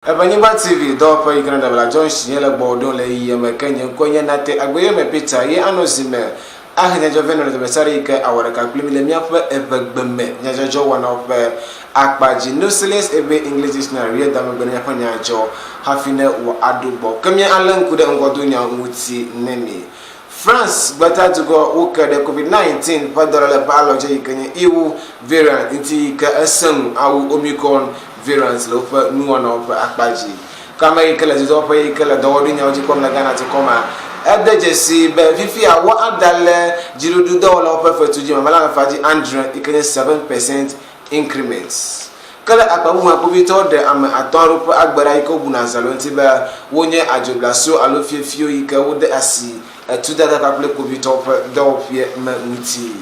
Eʋenyigba TV dɔwɔƒe yi ke ne Dabla Johnson ye le gbɔwò ɖom le ɣeyiɣia me ke nye ŋkɔe nye Nate Agbeyome Peter ye anɔ zi me ahe nyadzɔ vɛ nɔ le dɔmesaɖe yi ke awɔ ɖeka kpli mi le míaƒe eʋegbe me nyadzɔdzɔ wɔnawo ƒe akpa dzi. No Ceilings Ebe English Dictionary ye da megbe ne míaƒe nyadzɔ hafi ne wò aɖo gbɔ. Ke mía alé ŋku ɖe ŋgɔdonya ŋuti ne mi. France gbetadugɔ woke ɖe COVID-19 ƒe dɔléle ƒe alɔdze yi ke nye EU variant ŋuti yi ke esẽ ŋu awu Omicron variant le woƒe nuwɔnawo ƒe akpa dzi. Ke ame yi ke le dudɔƒe yi ke le dɔwɔɖuinyawo dzi kpɔm le Ghana dukɔ mea, ede dzesii be fifia woada le dziɖuɖudɔwɔlawo ƒe fetu dzi mamlɛ alafa dzi adre yi ke nye 7% increments. Ke le akpa bubu hã, kpovitɔwo ɖe ame atɔ̃ aɖewo ƒe agbe ɖa yi ke wobuna azã le wo ŋuti be wonye adzoblasuwo alo fiefiewo yi ke wode asi etudada kpakple kpovitɔwo ƒe dɔwɔƒea me ŋuti.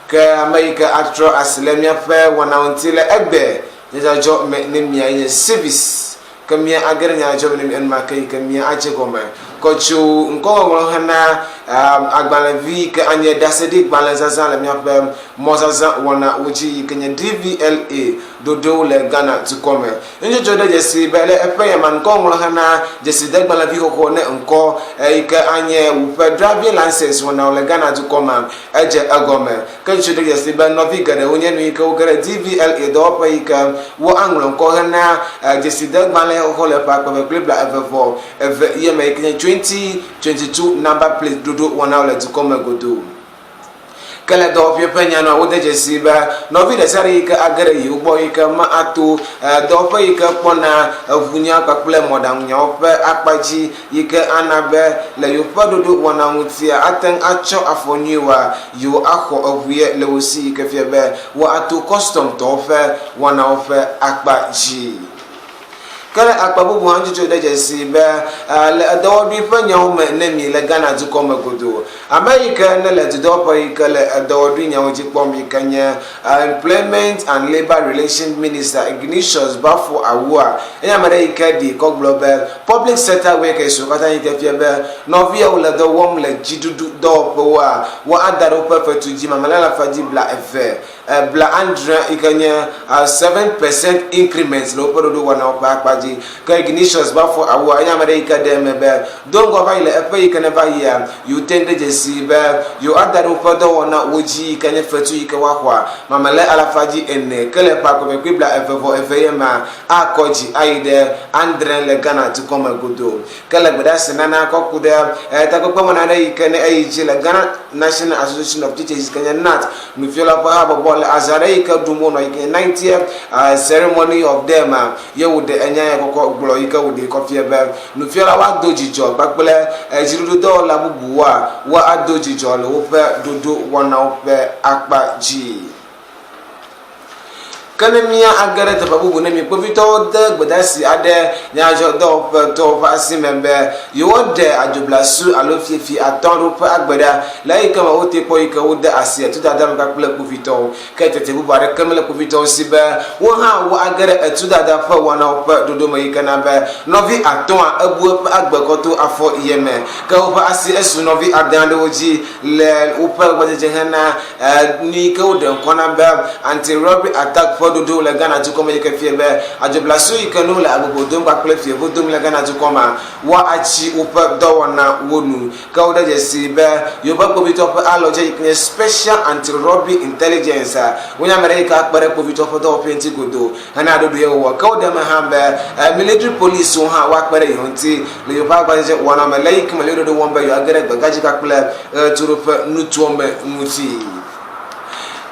Ke ame yi ke atrɔ asi le míaƒe wɔnawo ŋuti le egbe nyadzɔdzɔ me ne mia ye nye Civis. Ke mía age ɖe nyadzɔdzɔ me ne mi enumake yi ke mía adze gɔme kɔ tso ŋkɔŋɔŋlɔ hena agbalẽvi yi ke anye ɖaseɖigbalẽ zazã le míaƒe mɔzazã wɔnawo dzi yi ke nye DVLA ɖoɖowo le Ghana dukɔ me. Nudzɔdzɔ ɖe dzesi be le eƒe ya ma ŋkɔŋɔŋlɔ hena dzesidegbalẽvi xoxo ne ŋkɔ yi ke anye woƒe driving license wɔnawo le Ghana dukɔ me edze egɔme. Ke ŋutsu ɖe dzesi be nɔvi geɖewo nye nu yi ke woge ɖe DVLA dɔwɔƒe yi ke woaŋlɔ ŋkɔ hena dzesidegbalẽ xoxo le ƒe akpe eve kple 22 ye me yi ke nye 2022 number plate ɖoɖo wɔnawo le dukɔ me godoo. Ke le dɔwɔƒea ƒe nya nua, wode dzesii be nɔvi ɖe sia ɖe yi ke age ɖe yewo gbɔ yi ke ma ato dɔwɔƒe yi ke kpɔna eŋunya kpakple mɔɖaŋunyawo ƒe akpa dzi yi ke ana be le yewoƒe ɖoɖo wɔna ŋutia ate ŋu atsɔ afɔ nyui wa yewo axɔ eŋu ye le wo si yi ke fia be woato kɔstɔmtɔwo ƒe wɔnawo ƒe akpa dzi. Ke le akpa bubu hã ŋutsu de dzesii be le edɔwɔɖui ƒe nyawo me ne mi le Ghana dukɔ me godoo. Ame yi ke ne le dudɔwɔƒe yi ke le edɔwɔɖui nyawo dzi kpɔm yi ke nye Employment and Labour Relations Minister Ignatius Baffour Awuah enye ame ɖe yi ke ɖi kɔ gblɔ be public sector workers wo katã yi ke fia be nɔviawo le dɔ wɔm le dziɖuɖu dɔwɔƒewoa woada ɖe woƒe fetu dzi mamlɛ alafa dzi 20 Bla adre yi ke nye 7% increment le woƒe ɖoɖowɔnawo ƒe akpa dzi. Ke Ignatius Baffour Awuah enye ame ɖe yi ke ɖe eme be do ŋgɔ va yi le eƒe yi ke neva yia, yewote ŋu ɖe dzesii be yewoada ɖe woƒe dɔwɔnawo dzi yi ke nye fetu yi ke woaxɔa mamlɛ alafa dzi ene ke le ƒe akpe eve kple 22 ye mea akɔ dzi ayi ɖe adre le Ghana dukɔ me godoo. Ke le gbedeasi nana kɔ ku ɖe takpekpe wɔna aɖe yi ke ne eyi dzi le Ghana National Association of Teachers yi ke nye NAT nufialawo ƒe habɔbɔ le azã aɖe yi ke ɖum wonɔ yi ke nye 90th ceremony of them ye wòɖe enya ya kɔkɔ gblɔ yi ke wòɖee kɔ fia be nufialawo ado dzidzɔ kpakple dziɖuɖudɔwɔla bubuwoa woado dzidzɔ le woƒe ɖoɖo wɔnawo ƒe akpa dzi. Ke ne mía age ɖe teƒe bubu ne mi kpovitɔwo de gbedasi aɖe nyadzɔdɔwɔƒetɔwo ƒe asi me be yewoaɖe adzoblasu alo fiafi atɔ̃ aɖewo ƒe agbe ɖa le eyi ke me wote kpɔ yi ke wode asi etudada me kpakple kpovitɔwo. Ke tete bubu aɖeke mele kpovitɔwo si be wo hã woage ɖe etudada ƒe wɔnawo ƒe ɖoɖo me yi ke na be nɔvi atɔ̃a ebu eƒe agbe kɔ to afɔ ye me. Ke woƒe asi esu nɔvi ade aɖewo dzi le woƒe gbɔdzedze hena Nu yi ke woɖe ŋkɔ na be Anti-Robbery Attack ƒe ɖoɖo le Ghana dukɔ me yi ke fia be adzoblasu yi ke no le agbogbo dom kpakple fievo dom le Ghana dukɔ mea, woatsi woƒe dɔwɔnawo nu. Ke woɖe dzesi be yewoƒe kpovitɔ ƒe alɔdze yi ke nye Special Anti-Robbery Intelligence wonye ame ɖe yi ke akpe ɖe kpovitɔ ƒe dɔwɔƒe ŋuti godoo hena ɖoɖo ye wɔwɔ. Ke woɖe eme hã be military police wo hã woakpe ɖe yewo ŋuti le yewoƒe agbagbadzedze wɔna me le eyi ke me le yewo ɖoɖo wɔm be yewoage ɖe gbegãdzi kpakple ɣetoɖoƒe nutoa me ŋuti.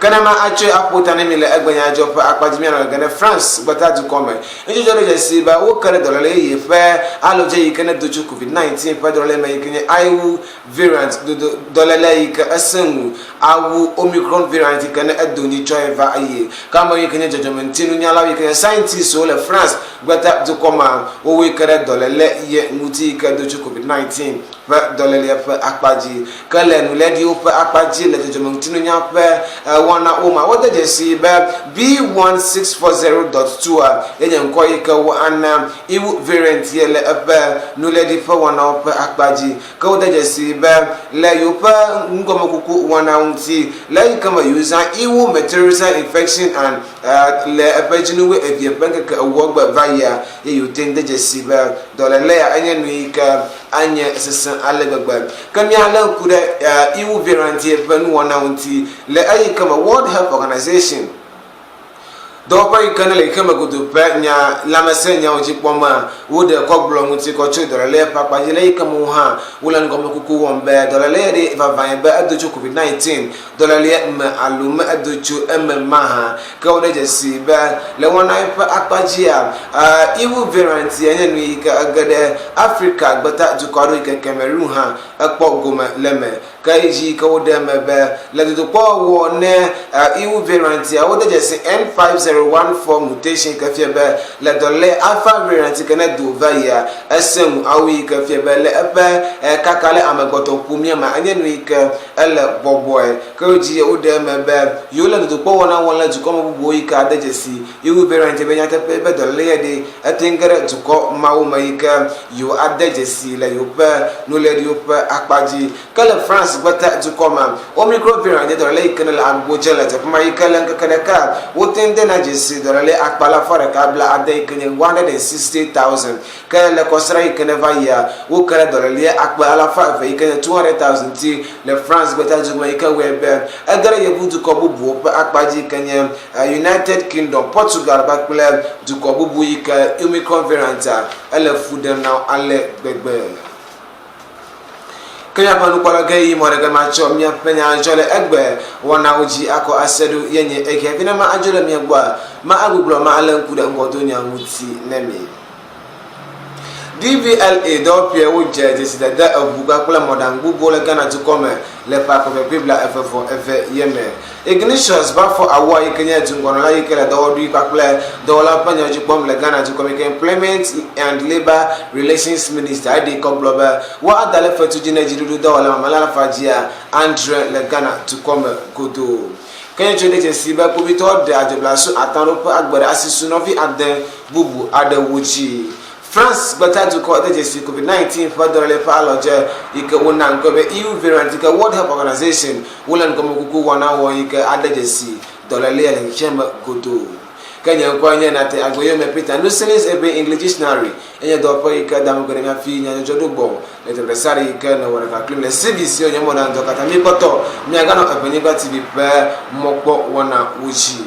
Ke ne ma atsɔe aƒo ta ne mi le egbenya dzɔ ƒe akpa dzi mianɔ gege ɖe France gbeta dukɔ me. Ŋudzɔdzɔ ɖe dzesi be woke ɖe dɔléle yeye ƒe alɔdze yi ke ne do tso COVID-19 ƒe dɔléle me yi ke nye IU variant dodo dɔléle yi ke esẽ ŋu awu Omicron variant yi ke ne edo nyitsɔe va eye ke ame yi ke nye dzɔdzɔmeŋutinunyalawo yi ke nye scientistwo le France gbeta dukɔ mea wowoe ke ɖe dɔléle ye ŋuti yi ke do tso COVID-19. ƒe dɔlélia ƒe akpa dzi. Ke le nuléɖiwo ƒe akpa dzi le dzɔdzɔmeŋutinunya ƒe wɔnawo mea, wode dzesii be B1640.2 ye nye ŋkɔ yi ke woana EU variant ye le eƒe nuléɖi ƒe wɔnawo ƒe akpa dzi. Ke wode dzesii be le yewoƒe nugɔmekuku wɔnawo ŋuti, le eyi ke me yewozã EU Meteorism Infection and Le eƒe dzinu wuievie ƒe ŋkeke ewoa gbe va yia, ye yewote ŋu de dzesii be dɔléle ya enye nu yi ke anye sesẽ ale gbegbe. Ke míalé ŋku ɖe EU variant ƒe nuwɔnawo ŋuti le eyi ke me World Health Organization, dɔwɔƒe yi ke ne le xexeme godoo ƒe nya lãmesẽ nyawo dzi kpɔmea, woɖe kɔ gblɔ ŋuti kɔ tso dɔléle ƒe akpa dzi le eyi ke me wo hã wole nugɔmekuku wɔm be dɔléle ya ɖe vavãe be edo tso COVID-19 dɔléleɛ me alo me edo tso eme mahã. Ke woɖe dzesi be le wɔna ƒe akpa dzia, EU variant ya nye nu yi ke ege ɖe Afrika gbeta dukɔ aɖewo yi ke Cameroon hã ekpɔ gome le eme. Ke edzi yi ke woɖe eme be le dodokpɔ wɔwɔ ne EU variant ya, wode dzesi N5014 mutation yi ke fia be le dɔléle alpha variant yi ke ne do va yia, esẽ ŋu awu yi ke fia be le eƒe kaka le amegbetɔ ƒomea me enye nu yi ke Ele bɔbɔe. Ke wo dzi woɖe eme be yewole dodokpɔ wɔna wɔm le dukɔ me bubuwo yi ke ade dzesi yewo variant be nyateƒe be dɔléle ye ɖi ete ŋu ge ɖe dukɔ mawo me yi ke yewo ade dzesi le yewoƒe nuléɖiwo ƒe akpa dzi. Ke le France gbeta dukɔ me, Omicron variant nye dɔléle yi ke ne le agbo dze le teƒe ma yi ke le ŋkeke ɖeka wote ŋu dena dzesi dɔléle akpe alafa ɖeka bla ade yi ke nye 160,000. Ke le kɔsiɖa yi ke neva yia, woke ɖe dɔlélia akpe alafa eve yi ke nye 200,000 ŋuti le France gbetadugbe yi ke wɔe be ege ɖe yevudukɔ bubuwo ƒe akpa dzi yi ke nye United Kingdom, Portugal kpakple dukɔ bubu yi ke Omicron variant-a ele fu ɖem na wo ale gbegbe. Ke míaƒe nukpɔla ge yi mɔ ɖeke matsɔ míaƒe nya adzɔ le egbe wɔnawo dzi akɔ ase ɖo ye nye eke. Hafi ne ma adzo le mia gbɔa, ma agbuglɔ ma alé ŋku ɖe ŋgɔdonya ŋuti ne mi. DVLA dɔwɔƒee wodze dzesidede eŋu kpakple mɔɖaŋu bubuwo le Ghana dukɔ me le ƒe akpe eve kple blaeve vɔ eve ye me. Ignatius Baffour Awuah yi ke nye duŋgɔnɔla yi ke le dɔwɔɖui kpakple dɔwɔlawo ƒe nyawo dzi kpɔm le Ghana dukɔ me yi ke Employment and Labour Relations Minister eɖee kɔ gblɔ be woada le fetu dzi ne dziɖuɖu dɔwɔla mamlɛ alafa dzia adre le Ghana dukɔ me godoo. Ke nyitsɔ ɖe dzesi be kpovitɔwo ɖe adzoblasu atã ɖewo ƒe agbe ɖe asi su nɔvi ade bubu aɖewo dzi. France gbetadukɔ de dzesi COVID-19 ƒe dɔléle ƒe alɔdze yi ke wona ŋkɔe be EU variant yi ke World Health Organization wole nugɔmekuku wɔna wɔm yi ke ade dzesi dɔlélea le xexeame godoo. Ke nye ŋkɔe nye Nate Agboyome Peter Nusilis Ebe English Dictionary enye dɔwɔƒe yi ke dam ŋgɔ ɖe mía fi nyadzɔdzɔ ɖo gbɔ le teƒe ɖe sia ɖe yi ke nèwɔ ɖeka kplim le CBC nye mɔɖaŋudɔ katã míekpɔtɔ miaganɔ Eʋenyigba TV ƒe mɔkpɔwɔnawo dzi.